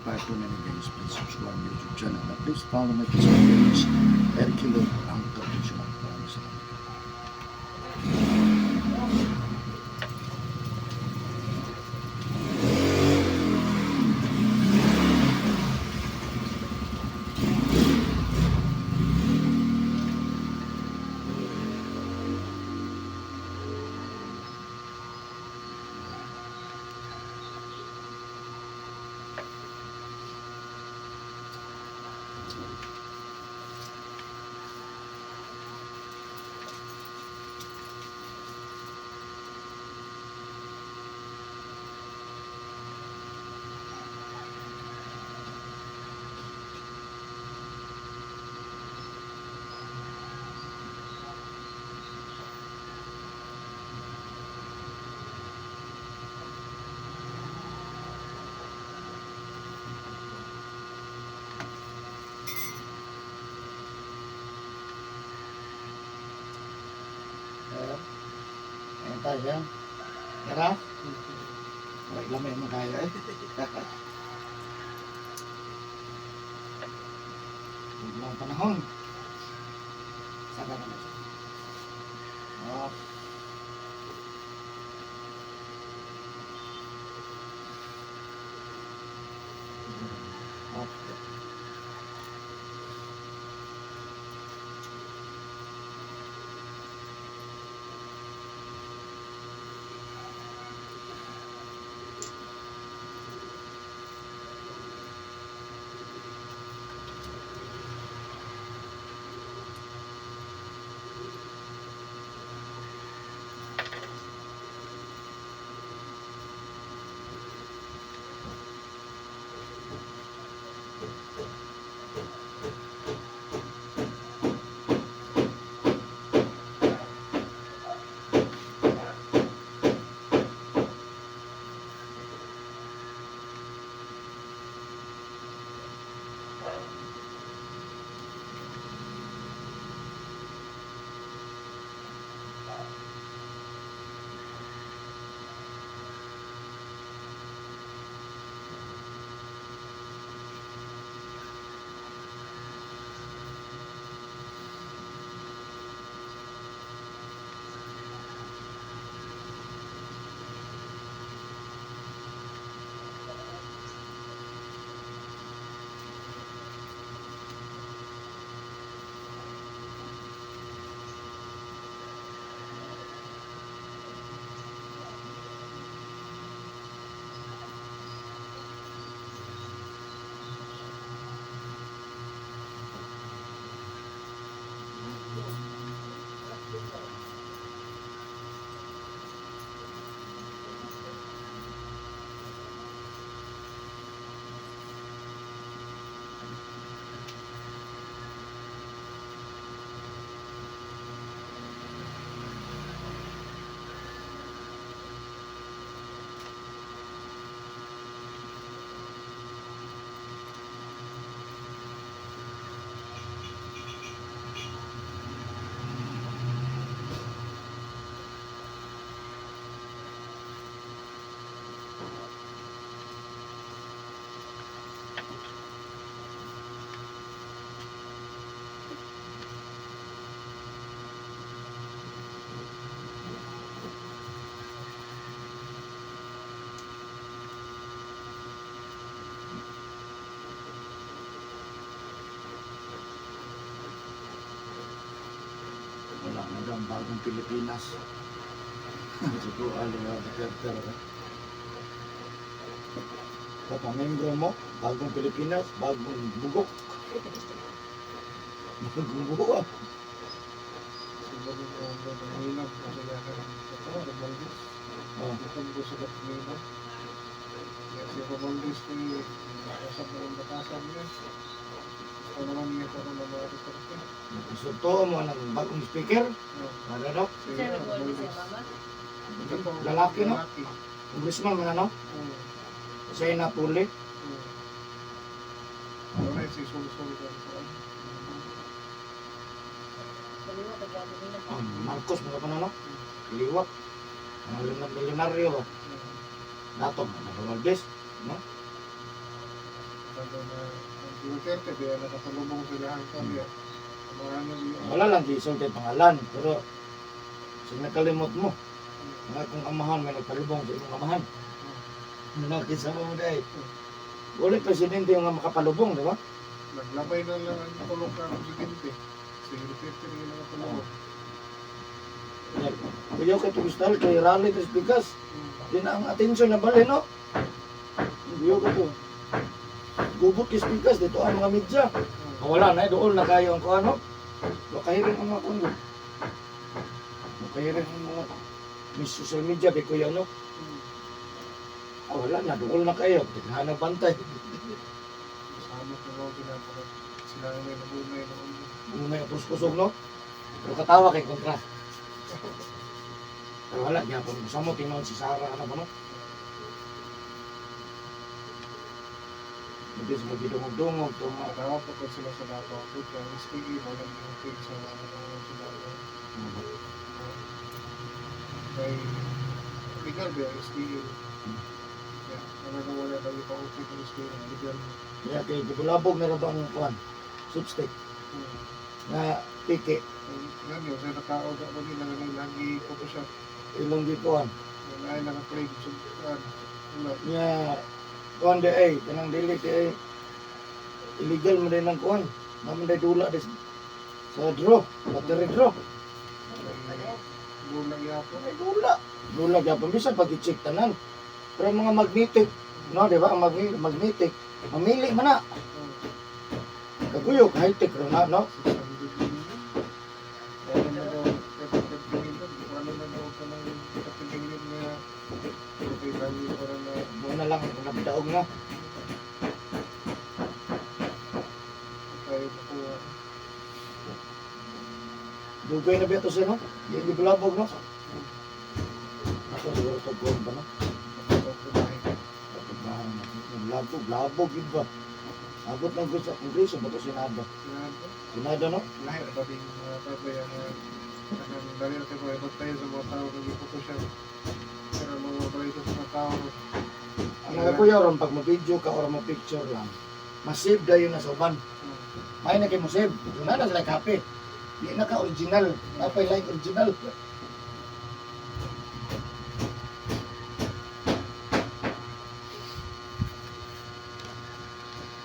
Inspire to many guys. Please subscribe my YouTube channel. And please follow my Facebook page, Erkilo ang Traditional. Maraming salamat. Ayan. Ayan tayo yan. Tara. Wala lamay mo kaya eh. Huwag lang panahon. Saka na siya. Oh. Okay. Wala na daw ang bagong Pilipinas. Siguro ali ang Duterte. Kapamembro mo, bagong Pilipinas, bagong bugok, bagong buwa. Siguro ko ang hinag kasi kaya ito, Romualdez. Oh, Natumbo sa Katumino. Kaya si Romualdez ko yung usap na ang batasan niya. Ito naman niya ito ng mga Duterte. Isuto mo ng bagong speaker. Oh, Ano no? si Sir, Romualdez Romualdez. siya, mama. Ito po, Lalaki, no? Lalaki. Congressman man ano? Oo. Siya napuli. Oo. Wala, si Sol-Sol ka sa Kaliwa, kagabi nila. Oh, Marcos mga pa ano? Kaliwa. Ang milyonaryo ba? Dato, mga Romualdez. No? Ano na ang Duterte biya nakapalubong sila ang kanya. Amahan niya. Wala lang gisulti pangalan, pero sa nakalimot mo, nga kung amahan may nagpalubong sa imong amahan. Nakisa mo dai. Wala presidente yung nga makapalubong, di ba? Naglabay na lang ang tulong ka ang presidente. Si Duterte rin nakapalubong. Kuya kay Tugustal, kay rally tres bigas. Di na ang atensyon na bali, no? Kuya ka to. Gubot kay speakers, dito ang mga media. Ah, wala na, dool na kayo ang kuano. Makahirin ang mga kuno. Makahirin ang mga may social media kay kuya, no? Ah, wala na, dool na kayo. Tignan na bantay. Kasama ko mo sila para sila ang may nabunay noon. Una yung kuskusog, no? Pero katawa kay kontra. Pero wala, gyapon mo. Samo, tinuon si Sarah, ano ba, no? Hindi sa magdidungog-dungog, ito nga. Natawa po ko sila sa Davao. Kaya ang SPE, walang yung sa mga sa Davao. Kay legal ba ang SPE? Kaya wala na wala daw ipa-okay ng SPE. Legal. Kaya kay gibulabog na rin ba ang kuan? Sweepstake na piki, Yan yun, sa nakao na ba nila nga lagi Photoshop. Ilong gikuan. Na ay naka-claim sa kuan. Wala. Nya kuan di ay kanang dili kay illegal man din ang kuan. Naman day dula des sa draw, battery draw. Doon lang yapon. Ay dula. Dula gyapon bisan pag i-check tanan. Pero ang mga magnetic, no, di ba? Ang magnetic, mamili man na. Kaguyok, high-tech ro na, no? 600 million. Wala na daw, 30 million. Wala na daw ka ng 30 million na okay, lagi para na Muna lang, nabdaog na. tayo makuha. Dugay na ba ito siya, no? Yung gibulabog, no? Ako siguro ito kuwan ba, no? Pagkakumain. Labog, labog, yun ba? Abot lang ko sa Kongreso ba ito Senado? Senado. Senado, no? Lahi pa din mga kabay ang kanang dali na kayo tayo sa mga tao nag Photoshop. Pero mga balay sa mga tao. Ang nagakuya ron, pag mo-video ka or mo-picture lang, masave dayon na sa uban. May na kay mo save. Doon na sila copy. Di na ka original. Napay like original.